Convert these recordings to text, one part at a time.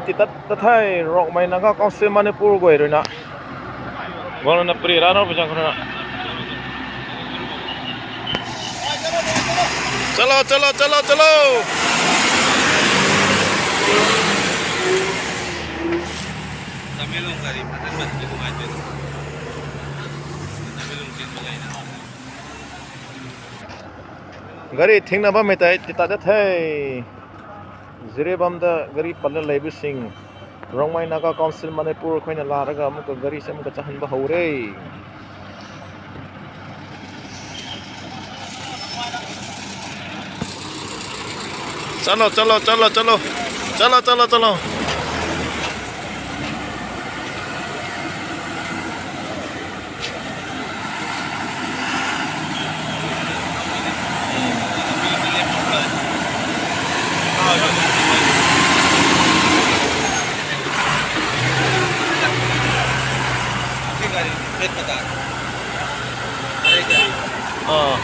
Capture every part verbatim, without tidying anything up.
ꯇꯤꯇꯠ ꯇꯠꯊꯩ Rongmei Naga council ꯃꯅꯤꯄꯨꯔꯒ ꯑꯣꯏꯔꯣꯏꯅ꯫ ꯒꯣꯜꯅ pre ꯔꯥꯅꯧ ꯕꯤꯖꯪ ꯈꯔꯅ꯫ ꯆꯠꯂꯣ, ꯆꯠꯂꯣ, ꯆꯠꯂꯣ, ꯆꯠꯂꯣ꯫ ꯇꯃꯦꯡꯂꯣꯡ ꯒꯥꯔꯤ ꯐꯖꯅ ꯅꯨꯡꯉꯥꯏꯇꯦ꯫ ꯒꯥꯔꯤ ꯊꯤꯡꯅꯕ ꯃꯦꯇꯥꯏ ꯇꯤꯇꯥ ꯆꯠꯊꯩ꯫ ꯖꯤꯔꯤꯕꯥꯝꯗ ꯒꯥꯔꯤ ꯄꯜꯂ ꯂꯩꯕꯁꯤꯡ ꯔꯣꯡꯃꯩ ꯅꯥꯒꯥ ꯀꯥꯎꯟꯁꯤꯜ ꯃꯅꯤꯄꯨꯔ ꯑꯩꯈꯣꯏꯅ ꯂꯥꯛꯂꯒ ꯑꯃꯨꯛꯀ ꯒꯥꯔꯤꯁꯦ ꯑꯃꯨꯛꯀ ꯆꯠꯍꯟꯕ ꯍꯧꯔꯦ꯫ ꯆꯠꯂꯣ, ꯆꯠꯂꯣ, ꯆꯠꯂꯣ, ꯆꯠꯂꯣ꯫ ꯆꯠꯂꯣ, ꯆꯠꯂꯣ, ꯆꯠꯂꯣ꯫ ꯑꯥ꯫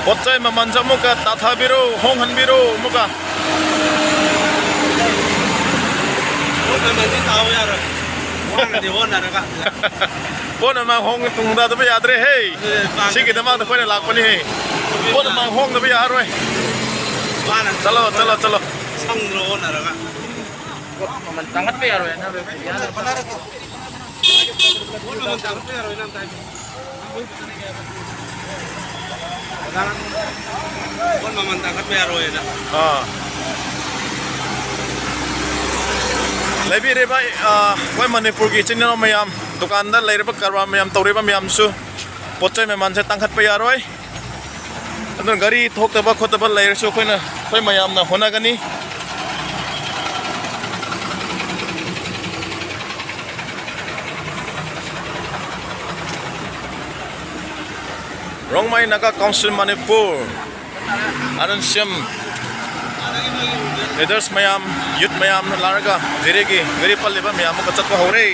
ꯄꯣꯠ ꯆꯩ ꯃꯃꯜꯁꯨ ꯑꯃꯨꯛꯀ ꯇꯥꯊꯕꯤꯔꯣ, ꯍꯣꯡꯍꯟꯕꯤꯔꯣ ꯑꯃꯨꯛꯀ꯫ ꯄꯣꯠ ꯃꯃꯜꯗꯤ ꯇꯥꯎ ꯌꯥꯔꯣꯏ꯫ ꯍꯣꯡꯅꯗꯤ ꯍꯣꯠꯅꯔꯒ꯫ ꯄꯣꯠ ꯃꯃꯜ ꯍꯣꯡ ꯇꯨꯡꯗꯗꯕ ꯌꯥꯗ꯭ꯔꯦ ꯍꯦ꯫ ꯑꯗꯨꯅꯦ ꯄꯥꯝꯃꯦ꯫ ꯁꯤꯒꯤꯗꯃꯛꯇ ꯑꯩꯈꯣꯏꯅ ꯂꯥꯛꯄꯅꯤ ꯍꯦ꯫ ꯄꯣꯠ ꯃꯃꯜ ꯍꯣꯡꯗꯕ ꯌꯥꯔꯣꯏ꯫ ꯃꯥꯅ ꯆꯠꯂꯣ, ꯆꯠꯂꯣ, ꯆꯠꯂꯣ꯫ ꯁꯪꯗ꯭ꯔꯣ ꯍꯣꯠꯅꯔꯒ꯫ ꯄꯣꯠ ꯃꯃꯜ ꯇꯥꯡꯈꯠꯄ ꯌꯥꯔꯣꯏ ꯍꯥꯏꯅ ꯄꯣꯠ ꯃꯃꯜ ꯇꯥꯡꯈꯠꯄ ꯌꯥꯔꯣꯏ ꯅꯪ ꯇꯥꯏ꯫ ꯄꯣꯠ ꯃꯃꯜ ꯇꯥꯡꯈꯠꯄ ꯌꯥꯔꯣꯏꯅ꯫ ꯑꯥ꯫ ꯂꯩꯕꯤꯔꯤꯕ, ꯑꯥ, ꯑꯩꯈꯣꯏ ꯃꯅꯤꯄꯨꯔꯒꯤ ꯏꯆꯤꯟ ꯏꯅꯥꯎ ꯃꯌꯥꯝ, ꯗꯨꯀꯥꯟꯗ ꯂꯩꯔꯤꯕ ꯀꯔꯕꯥꯔ ꯃꯌꯥꯝ ꯇꯧꯔꯤꯕ ꯃꯌꯥꯝꯁꯨ ꯄꯣꯠ ꯆꯩ ꯃꯃꯜꯁꯦ ꯇꯥꯡꯈꯠꯄ ꯌꯥꯔꯣꯏ꯫ ꯑꯗꯨꯅ ꯒꯥꯔꯤ ꯊꯣꯛꯇꯕ ꯈꯣꯠꯇꯕ ꯂꯩꯔꯁꯨ ꯑꯩꯈꯣꯏꯅ, ꯑꯩꯈꯣꯏ ꯃꯌꯥꯝꯅ ꯍꯣꯠꯅꯒꯅꯤ꯫ Rongmei Naga council Manipur, R N C M leaders ꯃꯌꯥꯝ, ꯌꯨꯠ ꯃꯌꯥꯝꯅ ꯂꯥꯛꯂꯒ ꯖꯤꯔꯤꯒꯤ ꯒꯥꯔꯤ ꯄꯜꯂꯤꯕ ꯃꯌꯥꯝ ꯑꯃꯒ ꯆꯠꯄ ꯍꯧꯔꯦ꯫